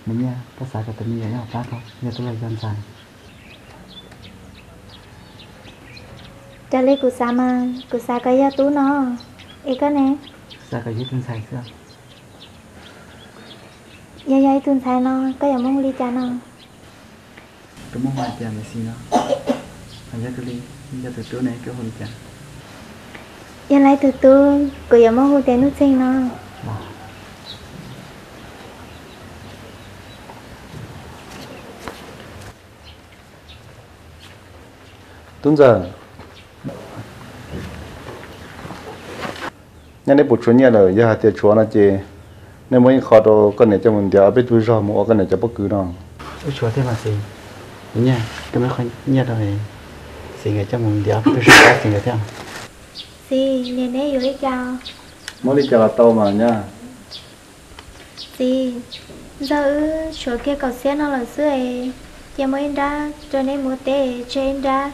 Nyiaj, koj xav kom tus me nyuam nyob hauv plab ko yog tub los yog ntxhais? Raws li kuv xav mas kuv xav kom yog tub no. Es koj ne? Xav kom yog ib tug ntxhais xwb. Yog yog ib tug ntxhais no koj yuav muab hu li cas no? Koj muab hu hais tias Maiv Xis no. Ho yog koj li, yog tus tub ne koj hu li cas? Yog lawv tus tub kuv yuav muab hu tias Nuj Txeeg no. Tub ntxawm, nyob neb puas tshuav nyiaj lawm? Yog hais tias tshuav no ces nej muab ib qho rau koj niam coj mus ntiav peb tug zog mus ua koj niam cov pob kws no. Wb tshuav thiab mas Xis. Nyiaj, koj muab qho nyiaj rau Xis nkawd coj mus ntiav peb tug zog pab Xis nkawd thiab. Xis, niam neb yuav li cas? Muab li cas los tau mas nyab. Txiv, ntxawg wb tshuav kiag kaum txhiab no lawm xwb es, cia muab ib nrab rau neb mus teb tseg ib nrab,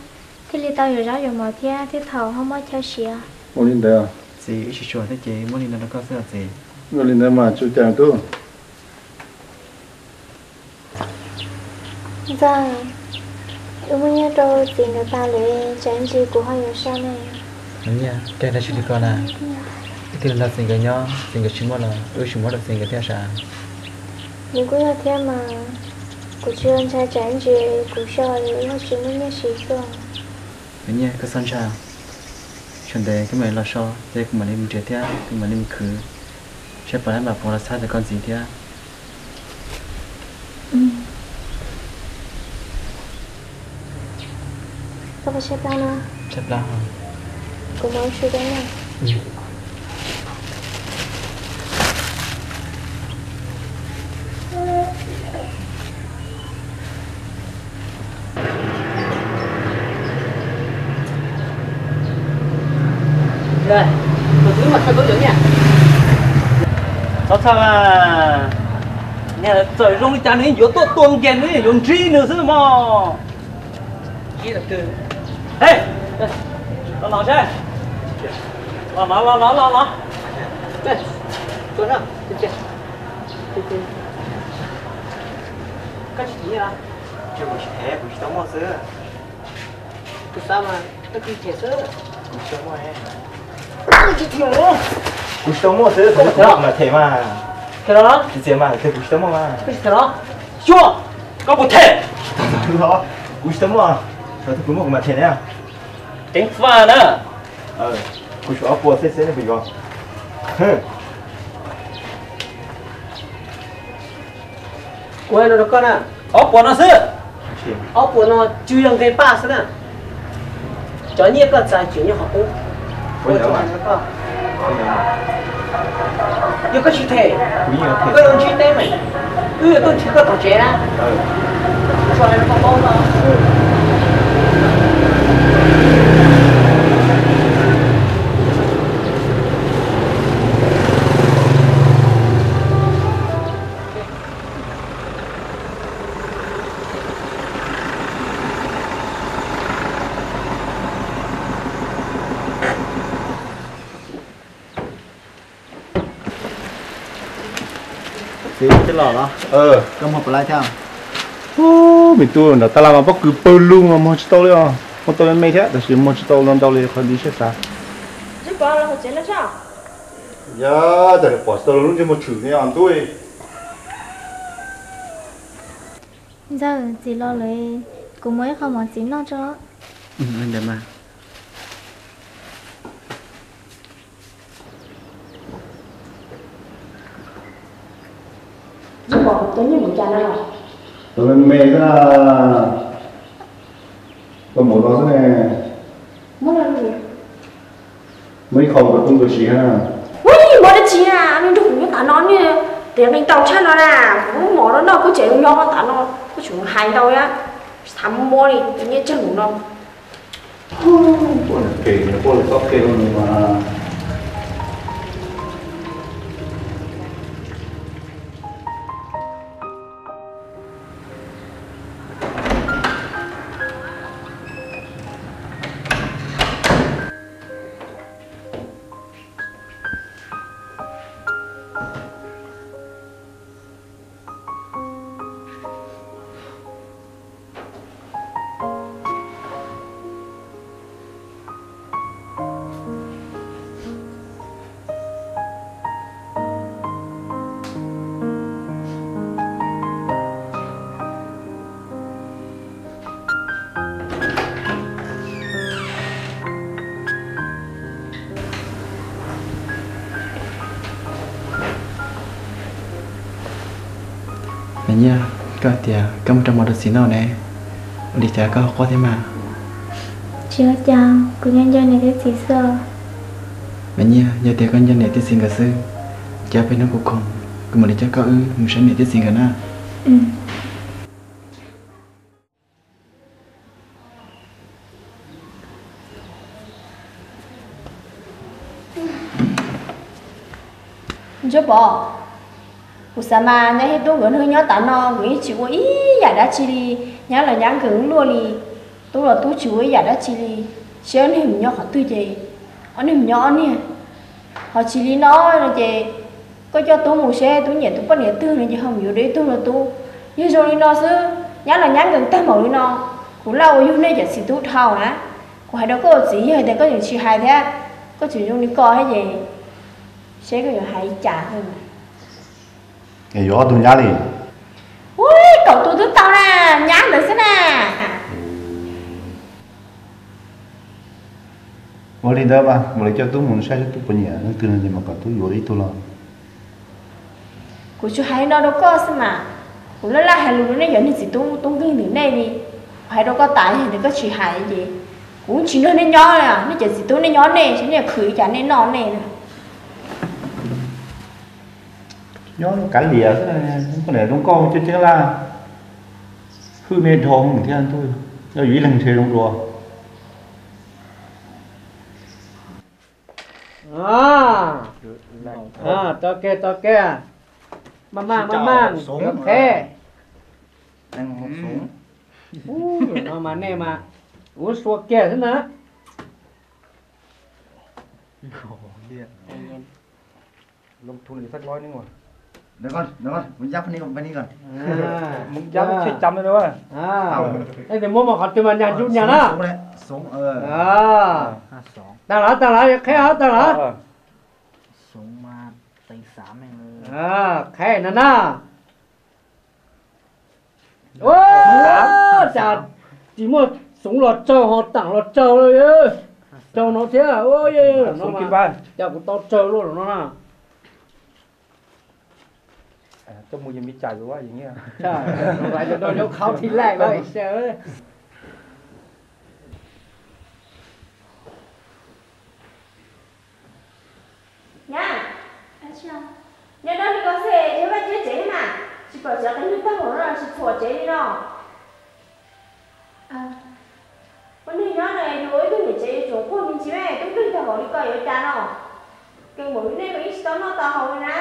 thiaj li tau yuav zaub yuav mov thiab thiab thaum ho muaj chaw siav. Ua li ntawd. Txiv, wb tsis tshuav thiab ces muab li no rau koj xwb os txiv. Ua li ntawd mas tsis ua cas tub. Ntxawg, wb muab nyiaj rau txiv nkawd tas lawm, tsam ib ntsis kuv ho yuav so ne. Nyiaj, koj dab tsi li ko na? Ib tug nrog txiv nkawd nyob, txiv nkawd tsis muaj los wb tsis muab rau txiv nkawd thiab sav. Nws kuj yog thiab mas, kuv tsis ntshai tsam ib ntsis kuv so es wb ho tsis muaj nyiaj siv tuaj. Nyiaj, koj txhob ntshai, tsam ntev koj mam li los so ces kuv mam li mus nrhiav thiab kuv mam li mus khwv, saib puas tau npam puas los txhab tau koj ntxiv thiab. Koj pab tshaib plab no. Tshaib plab. Kuv mam ua su rau nej. Txhob txhawj, niag txawm zoo li cas nws yuav tuaj tua nkaus nws, yuav ntsib nws xwb mog. Los no, los no, los no, los no. Koj tsis them, kuv tsis tau muaj xwb. Kuv xav mas koj tsis them xwb. Kuv tsis tau muaj. Koj tsis them. Kuv tsis tau muaj xwb, kuv mam them mas. Them los? Tsis txiav mas, kuv tsis tau muaj mas. Koj tsis them los? Xyuas, koj puas them? Kuv tsis tau muaj, kuv muaj kuv mam them na. Ceev faj na. Kuv tshuav ob puas xwb xwb nej puas yuav? Kuv hais no rau koj na, ob puas no xwb. Ob puas no tsuas yog nqe paj xwb na. Cov nyiaj koj txais tseem nyob qhov qub. Yog koj tsis them, koj yuav ntsib teb mas, wb yuav tuaj nrhiav koj tom tsev na. Txiv, twb los los? Koj muag puas laib thiab? Ub, me tub, nram tab laj mas pob kws pawg lug mas muag tsis tau li os. Muag tau me me thiab tab sis muag tsis tau ntau li qhov ntawd siab xav. Yog cas pom tsis tau lub ntsej muag tshwm li os tub. Ntxawg, txiv los lawm, kuv muab ib qho mov txiv noj tso. Tau me me xwb na, tau mov no xwb ne. Muab ib qho rau tub nkawd siv na. Ua ib muab dab tsi na, nws nrog kuv nyob tas no ne, tias nqi ntau tshaj no na, kuv muab mov no noj kuv tseem nyob tas no, kuv tseem hais ntau na, tsis tham muab li, nyiaj tsawg mus no. Ua kem, ua lawv txoj kev no mas. Nyiaj, koj tias koj mus rau mov rau txiv noj ne, ua li cas koj ho quaj thiab mas? Tsis ua cas, kuv nco nco niam thiab txiv xwb. Mas Nyiaj, yog tias koj nco niam thiab txiv nkawd xwb, ces peb hnub kuv khoom, kuv mam li coj koj wb mus saib niam thiab txiv nkawd na. Ntsuab Pov, kuv xav mas nyob thiab tub nkawd hnub nyob tas no nkawd yeej tsis ua ib yam dab tsi li, nyab los nyab nkawd luaj li, tub los tub tsis ua ib yam dab tsi li, seb ob niag mus nyob qhov twg ces ob niag mus nyob ob niag. Ho tsis li no no ces koj coj tub mus seb tub nyiam tus poj niam twg no ces ho mus yuav dua ib tug los tub. Yog zoo li no xwb, nyab los nyab nkawd tag npaum li no, kuv laj ua yug nej cov txiv tub dhau na. Kuv hais rau koj ua txiv yog tias koj tseem tsis hais thiab, koj tseem zoo li ko thiab ces seb koj yuav hais li cas xwb. Yuav ob tug nyab li. Ua kaum tus twb tau na, nyab ntawd xwb na. Ua li ntawd mas mam li coj tub mus saib seb tub puas nyiam leej twg no ces mam kom tub yuav ib tug los. Kuv tsuas hais li no rau koj xwb mas, kuv laj laj hais lus rau nej cov niag txiv tub tub nkeeg ntawm nej li. Kuv hais rau koj tas yog tias koj tsis hais ces kuv tsis nrog nej nyob li, nej cov txiv tub nej nyob nej, nej khwv li cas nej noj nej na. Nyob kav liam xwb, poj niam zoo nkauj ceeb ceeb laj, hwj nej dhau thiab ntuj, yog yus ib leeg ntshe zoo dua. Tso kiag, tso kiag, maj maj maj maj, qheb. Ub, no mas nej mas ua sua kiag xwb na. Ej, muab mas qhov twg mas nyag ncuj nyag na. Tag lawm, tag lawm, qheb tag lawm. Qheb no na. Cas tsis muaj xoov los tsawg ho taam los tsawg, tsawg no thiab. Cas kuv tau tsawg luaj no na. Nyab, nyob dab li ko xwb, yog Vaj Tsiab tsev mas tsis pom tsev qee nyuag tag npaum no tsis txhuam tsev li no. Ua neeg nyob no yus ua ib tug niam tsev yuav tsum quaj me ntsis, tub nkeeg tag npaum li ko yuav cas no. Kees npaum li nej mas yeej tsis tau noj tau haus li na.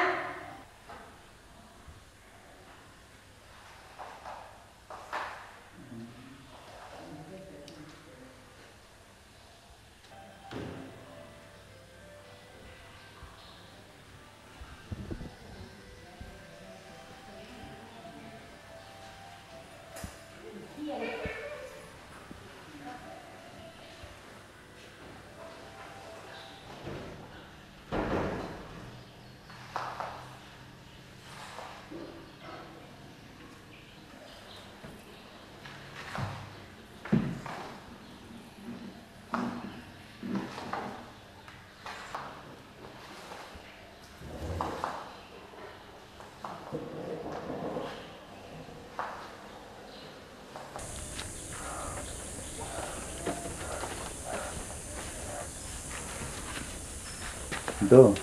Ntuj,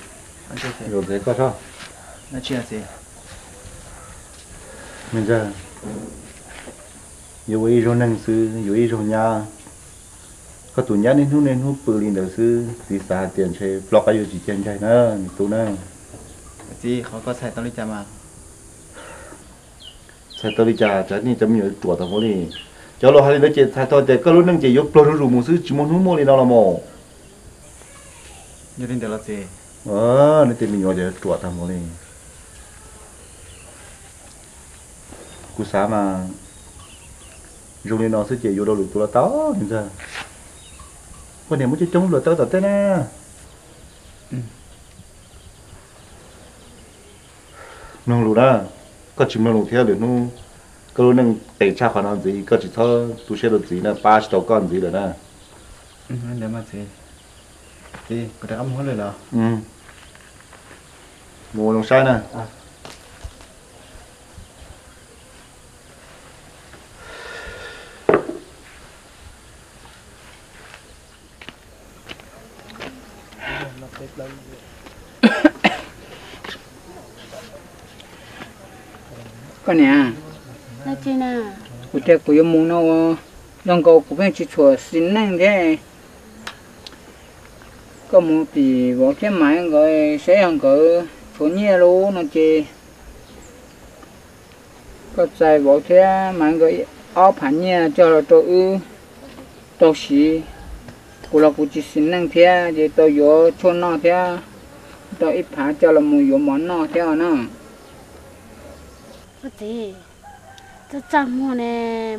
zaum ntawd koj tso. Me ntxawg, yuav ua ib zaug neeg xwb yuav ib zaug nyab. Koj tus nyab niaj hnub niaj hnub pw li ntawd xwb, txiv xav hais tias ntshe ploj qab yuav tsis cig ncaig na, me tub na. Txiv, qhov koj txhais tau li cas mas? Txhais tau li cas, tsam nej cov me nyuam ruam tag npaum li. Cov laus hais li ntawd ces txhais tau tias koj lub neej ces yuav pluag zuj zus mus xwb, tsis muaj hnub muaj li no los mas. Yog li ntawd los txiv, nej tej me nyuam ces ruam tag npaum li. Kuv xav mas zoo li no xwb ces yuav rau lwm tus los tau, me ntxawg. Poj niam muaj coob coob luag tawb tom tej na. Mloog lus na, koj tsis mloog lus thiab lwm hnub koj lub neej qes tshaj qhov no ntxiv, koj tsis txhob tu siab rau txiv na, pab tsis tau koj ntxiv lawm na. Mus ua zoo saib na. Koj niam, kuv tias kuv yuav mus no, yog nkaus kuv pheej tsis tshua xis neej thiab. Koj mus tim vauv thiab Maiv nkawd saib yog nkawd tshuav nyiaj lawm no ces koj txais vauv thiab Maiv nkawd ob phav nyiaj coj los rau wb tau siv. Kuv los kuv tsis xis neej thiab ces tau yuav tshuaj noj thiab, tau ib phav coj los mus yuav mov noj thiab os na. Txaj txaj muag ne,